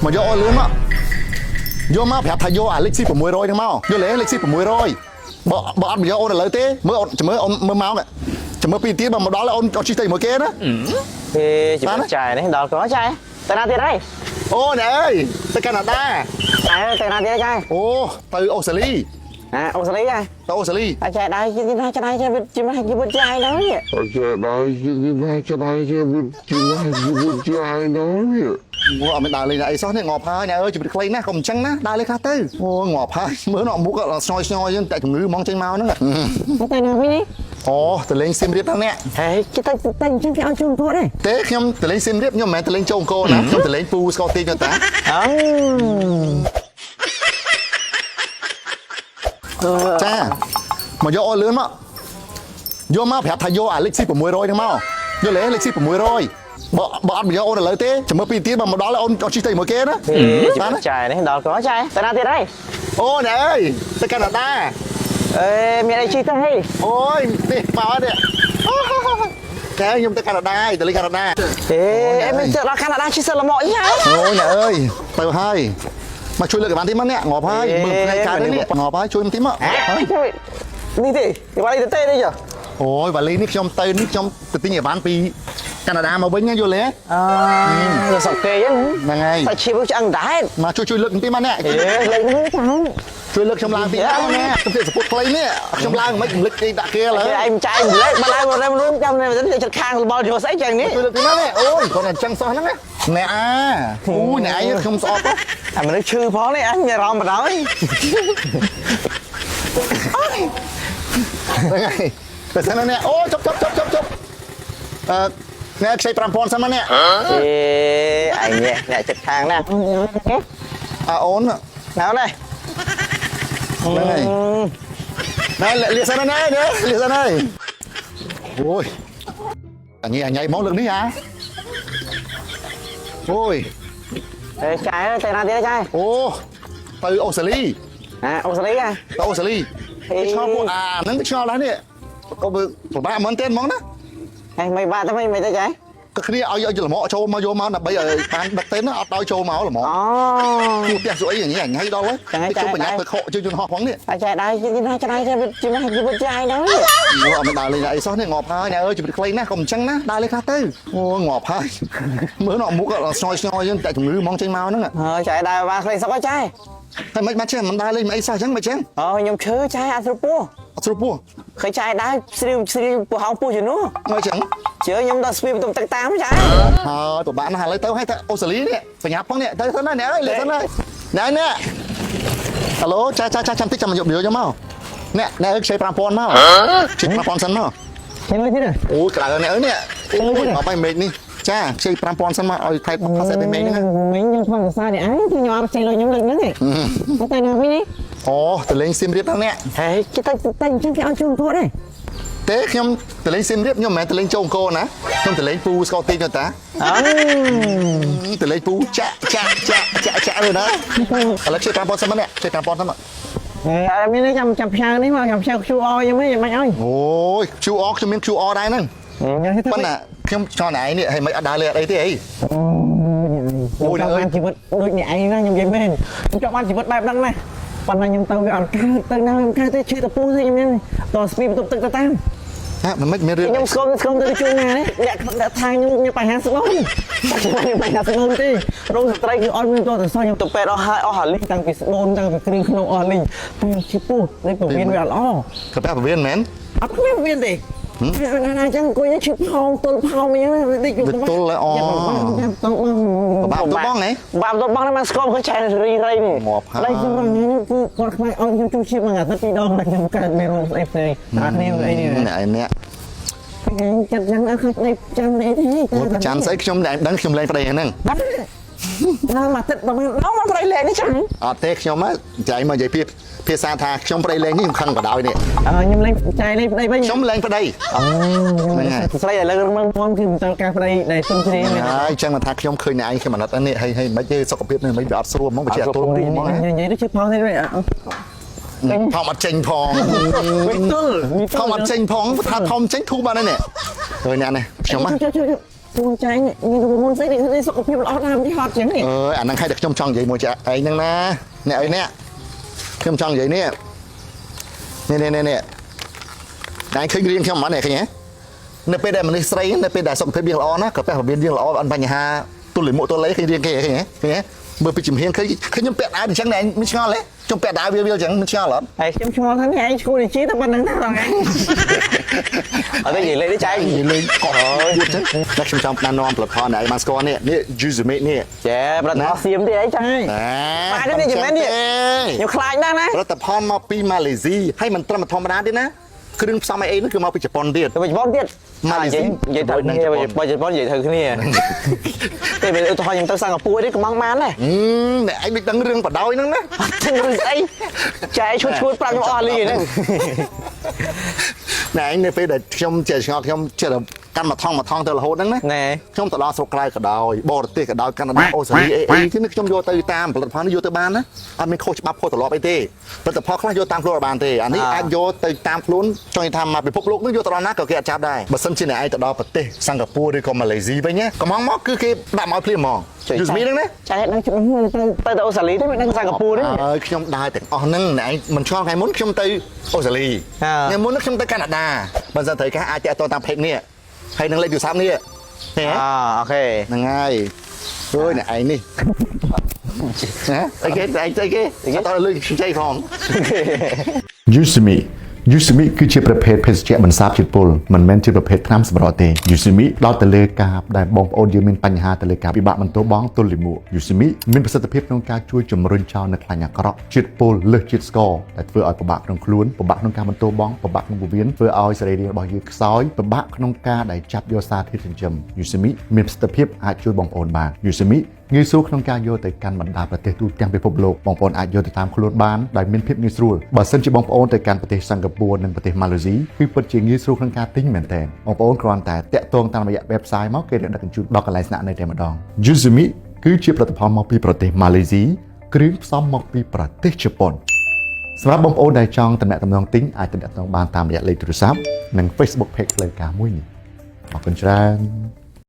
មកយកអូនលឿនមកយកមកប្រាប់ថាយកអាលេខស៊ី600ហ្នឹងមកយល់ទេលេខស៊ី600បើអត់មកយកអូនឥឡូវទេមើលអូនចាំមើលអូនមើលមកចាំមើលពីទៀតបើមកដល់អូនអត់ជិះទៅជាមួយគេណា ទេជីវិតចាយនេះដល់ក៏ចាយទៅណាទៀតហើយ អូនអើយទៅកាណាដា អើទៅណាទៀតចាយ អូទៅអូស្ត្រាលី អាអូស្ត្រាលីចាយ ទៅអូស្ត្រាលី អាចាយដែរជីណាចាយជីវិតជីវិតជីវិតចាយដល់នេះ ចាយដល់ជីវិតជីវិតជីវិតចាយដល់នេះ ងអត់មានដើរលេងអីសោះនេះងាប់ហើយណែអើយជីវិតខ្លីណាស់កុំអញ្ចឹងណាដើរលេងខ្លះទៅអូងាប់ហើយមើលណមុខស្ញយស្ញយចឹងតែជំងឺហ្មងចេញមកហ្នឹង ទៅណាវិញនេះ អូទៅលេងសៀមរាបហ្នឹងអ្នក ហេគេទៅទៅអញ្ចឹងគេឲ្យជុំគាត់ទេ ទេខ្ញុំទៅលេងសៀមរាបខ្ញុំមិនមែនទៅលេងចូលអង្គរណាខ្ញុំទៅលេងពូស្កល់ទីចុះតា អឺ ចាមកយកអូលឿនមកយកមកប្រាប់ថាយកអាលេខស៊ី600ហ្នឹងមកយល់ទេលេខស៊ី600បើអត់មកយកអូនឥឡូវទេចាំមើលពីទៀតបើមកដល់អូនអត់ជិះទៅជាមួយគេណា ទេជីវិតចាយនេះដល់ក៏ចាយទៅណាទៀតហើយ អូនអើយទៅកាណាដា អេមានអីជិះទៅហី អូយនេះមកហើយនេះតែខ្ញុំទៅកាណាដាហើយទៅលេងកាណាដា អេអេមានទៅដល់កាណាដាជិះសិលមកចាយ អូយណែអើយទៅហើយមកជួយលើកអីវ៉ាន់ទីមកនេះងាប់ហើយមើលថ្ងៃកើតនេះងាប់ហើយជួយបន្តិចមកហើយ ជួយនេះទេគេបាត់នេះទៅទេនេះចុះ អូយវ៉ាលីនេះខ្ញុំទៅនេះខ្ញុំទៅទិញអីវ៉ាន់ពីកាណាដាមកវិញណាយល់ទេ អឺសុកគេហ្នឹង ហ្នឹងហើយ សាច់ឈីមឆ្អឹងដែរ មកជួយជួយលើកបន្តិចមកនេះ អេលេងនេះចា ជួយលើកខ្ញុំឡើងទីមកណាខ្ញុំទៀតសពុតខ្លីនេះខ្ញុំឡើងមិនកំលិចគេដាក់គេឥឡូវ គេឯងចាយលេខមកឡើងមករួមចាំនេះចិត្តខាងបលយកស្អីចឹងនេះ ជួយលើកទីមកនេះអូយគាត់តែអញ្ចឹងសោះហ្នឹងណាណែអាអូយណែឯងខ្ញុំស្អប់ អាមនុស្សឈឺផងនេះអញមានអារម្មណ៍បណ្ដោយ ហ្នឹងហើយតែសិនណាអូជប់ជប់ជប់ជប់ជប់អឺណែខ្ចី5000សិនមកនេះ អេឯងនេះអ្នកចិត្តខាងណា អើអូន ណៅនេះ ហ្នឹងហើយណែលាសិនណានេះលាសិនហើយអូយអញអញមកលើកនេះអាអូយ អេចាយទៅណាទៀតចាយ អូទៅអូស្ត្រាលី អាអូស្ត្រាលីអា ទៅអូស្ត្រាលីឆ្ងល់ពួកអាហ្នឹងឆ្ងល់ដែរនេះក៏ពិបាកមែនទេហ្មងណា ហេមិនបាក់ទៅមិនទៅចាយ ក៏គ្នាឲ្យឲ្យលមកចូលមកយកមកដើម្បីឲ្យបានដឹកទេណាអត់ឲ្យចូលមកលមក អូ ជួផ្ទះស្អីអញអញដល់ហើយខ្ញុំបញ្ញាទៅខកជើងយន្តហោះផងនេះ អាចាយដែរជីណាចាយជីវិតជីវិតជីវិតចាយដល់ ងអត់មានដើរលេងអីសោះនេះងាប់ហើយណែអើយជីវិតខ្លីណាស់កុំអញ្ចឹងណាដើរលេងខ្លះទៅអូងាប់ហើយមើលណមុខស្ញយស្ញយចឹងតែជំងឺហ្មងចេញមកហ្នឹង ហើយចាយដែរបានខ្លីសុកចាយ តែមិនបានចេះមិនដើរលេងមិនអីសោះអញ្ចឹងមិនចឹង អូខ្ញុំឈឺចាយអត់ស្រួលពោះ អត់ស្រួលពោះ ឃើញចាយដែរស្រីស្រីពោះហោងពោះជំនួ មកចឹង ជឿខ្ញុំដល់ស្ពីបន្ទប់ទឹកតាមចាយ ហើយពិបាកណាស់ឥឡូវទៅហើយទៅអូស្ត្រាលីនេះបញ្ញាផងនេះទៅទៅណាអ្នកអើយលេងទៅណាណែណែហៅឡូចាចាចាចាំតិចចាំយកយកមកអ្នកអ្នកអើយខ្ចី5000មកខ្ចី5000សិនមក ខ្ញុំទៀត អូយក្តៅអ្នកអើយនេះអូយមកបាយមេឃនេះចាខ្ចី5000សិនមកឲ្យថៃផាសអេមេឃហ្នឹង មិញខ្ញុំខ្វល់សរសើរនេះឯងគឺខ្ញុំអត់ខ្ចីលុយខ្ញុំលើកហ្នឹងឯងតែណាវិញនេះ អូទៅលេងសៀមរាបហ្នឹងអ្នក ហេគេទៅទៅអញ្ចឹងគេឲ្យជុំគាត់ទេ ទេខ្ញុំទៅលេងសៀមរាបខ្ញុំមិនមែនទៅលេងចូលអង្គរណាខ្ញុំទៅលេងពូស្កល់ទីចុះតា អឺ ទៅលេងពូចាក់ចាក់ចាក់ចាក់ចាក់ទៅណាឥឡូវខ្ចី5000សិនមកអ្នកខ្ចី5000សិនមក អេមាននេះចាំចាំផ្ញើនេះមកចាំផ្ញើ QR ខ្ញុំនេះមិនអោយ អូយ QR ខ្ញុំមាន QR ដែរហ្នឹង ខ្ញុំ ប៉ុន្តែខ្ញុំចង់តែឯងនេះហើយមិនអត់ដើរលេងអត់អីទេអី អូយចង់បានជីវិតដូចអ្នកឯងណាខ្ញុំនិយាយមែនខ្ញុំចង់បានជីវិតបែបហ្នឹងណាប៉ុន្តែខ្ញុំទៅវាអត់កើតទៅណាខ្ញុំកើតទេឈឺតពូទេខ្ញុំនេះតស្ពីបន្ទប់ទឹកទៅតាម ហាមិនមានរឿង ខ្ញុំស្គមស្គមទៅជួងណានេះអ្នកអ្នកថាខ្ញុំមានបញ្ហាស្បូនខ្ញុំបញ្ហាស្បូនទេរោងស្ត្រីគឺអត់មានតទៅសោះខ្ញុំទៅពេទ្យអស់ហើយអស់អាលីងតាំងពីស្បូនតាំងពីគ្រឿងក្នុងអស់លីងតែឈឺពោះនេះពវៀនវាអត់ល្អ កាពះពវៀនមែន អត់គ្មានពវៀនទេណាណាចឹងអង្គុយឈឺផោងទល់ផោងអញ្ចឹងតិច វាទល់ហើយអូ បាក់ បាក់ទល់បងហ៎ បាក់ទល់បងហ្នឹងមកស្គមគឺចែរីរីនេះ ងាប់ហើយ ដៃខ្ញុំរងថ្ងៃនេះគឺគាត់ខ្លាចឲ្យខ្ញុំជួយឈាមមួយអាទិត្យពីរដងតែខ្ញុំកើតមេរោគស្អីផ្សេងតាគ្នាអីនេះ អ្នកឯងអ្នក ចិត្តយ៉ាងអត់ឃើញដៃចាំអីទេ អូយប្រចាំស្អីខ្ញុំតែដឹងខ្ញុំលេងប្តីហ្នឹង ណាមួយទឹកប្រហែលដងមកប្តីលេងនេះចាំ អត់ទេខ្ញុំចៃមកនិយាយពីភាសាថាខ្ញុំប្តីលេងនេះខ្ញុំខឹងបដ ாய் នេះ អឺខ្ញុំលេងចាយលេងប្តីវិញ ខ្ញុំលេងប្តីហ្នឹងហើយ ស្រីឥឡូវមើលមុំគឺមិនត្រូវការប្តីដែលសុំជ្រាប ហើយចឹងមកថាខ្ញុំឃើញអ្នកឯងខ្ញុំអាណិតនេះហើយហើយមិនទេសុខភាពនេះមិនវាអត់ស្រួលហ្មងវាជាអត់ទល់ហ្មង និយាយទៅជិះផងទេ ថមអត់ចេញផង វិទល់ ថមអត់ចេញផងថាថមចេញធូរបានហើយនេះឃើញអ្នកនេះខ្ញុំ ជួយជួយ ទួចៃមានរូបមន្តស្អីនេះសុខភាពល្អតាមទីហត់ជាងនេះ អើយអាហ្នឹងឲ្យតែខ្ញុំចង់និយាយមួយចាឯងហ្នឹងណាអ្នកអីនេះខ្ញុំចង់និយាយនេះនេះនេះនេះនេះតែឃើញរៀងខ្ញុំហ្មងនេះឃើញទេនៅពេលដែលមនុស្សស្រីនៅពេលដែលសុខភាពយើងល្អណាក៏ពេលពវៀនយើងល្អអត់បញ្ហាទល់លិមុខទល់លេឃើញរៀងគេឃើញទេឃើញទេមើលពីជំហានឃើញឃើញខ្ញុំពាក់អាវអញ្ចឹងឯងមិនឆ្ងល់ទេខ្ញុំពាក់អាវវាវាអញ្ចឹងមិនឆ្ងល់អត់ ហើយខ្ញុំឆ្ងល់ថានេះឯងឈួលជីតែប៉ុណ្្នឹងទេដល់ថ្ងៃអត់ទេនិយាយលេងទេចៃ និយាយលេងកក់ពួតចឹងតែខ្ញុំចង់ណែនាំផលិតផលដែលឯងបានស្គាល់នេះនេះ Useme នេះ ចេប្រដៅសៀមទេអីចៃ ណា បាទនេះជាមែននេះ ខ្ញុំខ្លាចណាស់ណា ផលិតផលមកពីម៉ាឡេស៊ីហើយមិនត្រឹមធម្មតាទេណាគ្រឿងផ្សំអីអីនោះគឺមកពីជប៉ុនទៀត ទៅជប៉ុនទៀត ម៉ាឡេស៊ី និយាយត្រូវគ្នាបើជប៉ុននិយាយត្រូវគ្នាទេពេលឧទាហរណ៍ខ្ញុំទៅសិង្ហបុរីនេះកំងបានដែរ ហឹមអ្នកឯងដូចដឹងរឿងបដ ாய் ហ្នឹងណា ទាំងរឿងស្អីចែឈួតឈួតប្រាប់ខ្ញុំអស់លីហ្នឹង អ្នកឯងនៅពេលដែលខ្ញុំចេះឆ្ងល់ខ្ញុំចេះតែកាន់មួយថងមួយថងទៅរហូតហ្នឹងណា ណែ ខ្ញុំទៅដល់ស្រុកក្រៅក៏ដោយបរទេសក៏ដោយកាណាដាអូស្ត្រាលីអីអីគឺខ្ញុំយកទៅតាមផលិតផលនេះយកទៅបានណាអត់មានខុសច្បាប់ខុសទម្លាប់អីទេផលិតផលខ្លះយកតាមខ្លួនអត់បានទេអានេះអាចយកទៅតាមខ្លួនចង់និយាយថាមកពិភពលោកនេះយកទៅដល់ណាក៏គេអត់ចាប់ដែរបើសិនជាអ្នកឯងទៅដល់ប្រទេសសិង្ហបុរីឬក៏ម៉ាឡេស៊ីវិញណាកំងមកគឺគេដាក់មកឲ្យភ្លាមហ្មងយូស្មីហ្នឹងណា ចែដឹងច្បាស់ទៅទៅទៅអូស្ត្រាលីទេមិនដឹងសិង្ហបុរីទេ ហើយខ្ញុំដើរទាំងអស់ហ្នឹងអ្នកឯងមិនឆ្ងល់ថ្ងៃមុនខ្ញុំទៅអូស្ត្រាលី អើ ថ្ងៃមុនខ្ញុំទៅកាណាដាបើសិនត្រូវការអាចតាក់ទងតាម page នេះហើយនឹងលេខទូរស័ព្ទនេះហ៎ អា OK ហ្នឹងហើយអើយអ្នកឯងនេះណាអីគេឯងស្អីគេអត់តលើខ្ចីផង Usimi Usimi គឺជាប្រភេទភេសជ្ជៈបន្សាបជាតិពុលមិនមែនជាប្រភេទថ្នាំសម្រក់ទេ Usimi ដោតទៅលើការដែលបងប្អូនយើងមានបញ្ហាទៅលើការពិបាកបន្ទោបងទល់លាមក Usimi មានប្រសិទ្ធភាពក្នុងការជួយជំរុញចោលនៅខ្លាញ់អាក្រក់ជាតិពុលលើសជាតិស្ករដែលធ្វើឲ្យពិបាកក្នុងខ្លួនពិបាកក្នុងការបន្ទោបងពិបាកក្នុងពោះវៀនធ្វើឲ្យសរីរាង្គរបស់យើងខ្សោយពិបាកក្នុងការដែលចាប់យកសារធាតុចិញ្ចឹម Usimi មានប្រសិទ្ធភាពអាចជួយបងប្អូនបាន Usimi ងាយស្រួលក្នុងការយកទៅកាន់បណ្ដាប្រទេសទូទាំងពិភពលោកបងប្អូនអាចយកទៅតាមខ្លួនបានដោយមានភាពងាយស្រួលបើសិនជាបងប្អូនទៅកាន់ប្រទេសសិង្ហបុរីនិងប្រទេសម៉ាឡេស៊ីគឺពិតជាងាយស្រួលក្នុងការទិញមែនទែនបងប្អូនគ្រាន់តែតាក់ទងតាមរយៈ website មកគេនឹងដឹកជញ្ជូនដល់កន្លែងស្នាក់នៅតែម្ដង Yuzumi គឺជាផលិតផលមកពីប្រទេសម៉ាឡេស៊ីគ្រឿងផ្សំមកពីប្រទេសជប៉ុនសម្រាប់បងប្អូនដែលចង់តំណាក់តំណងទិញអាចតំណាក់តំណងបានតាមរយៈលេខទូរស័ព្ទនិង Facebook Page ផ្លូវការមួយនេះអរគុណច្រើន។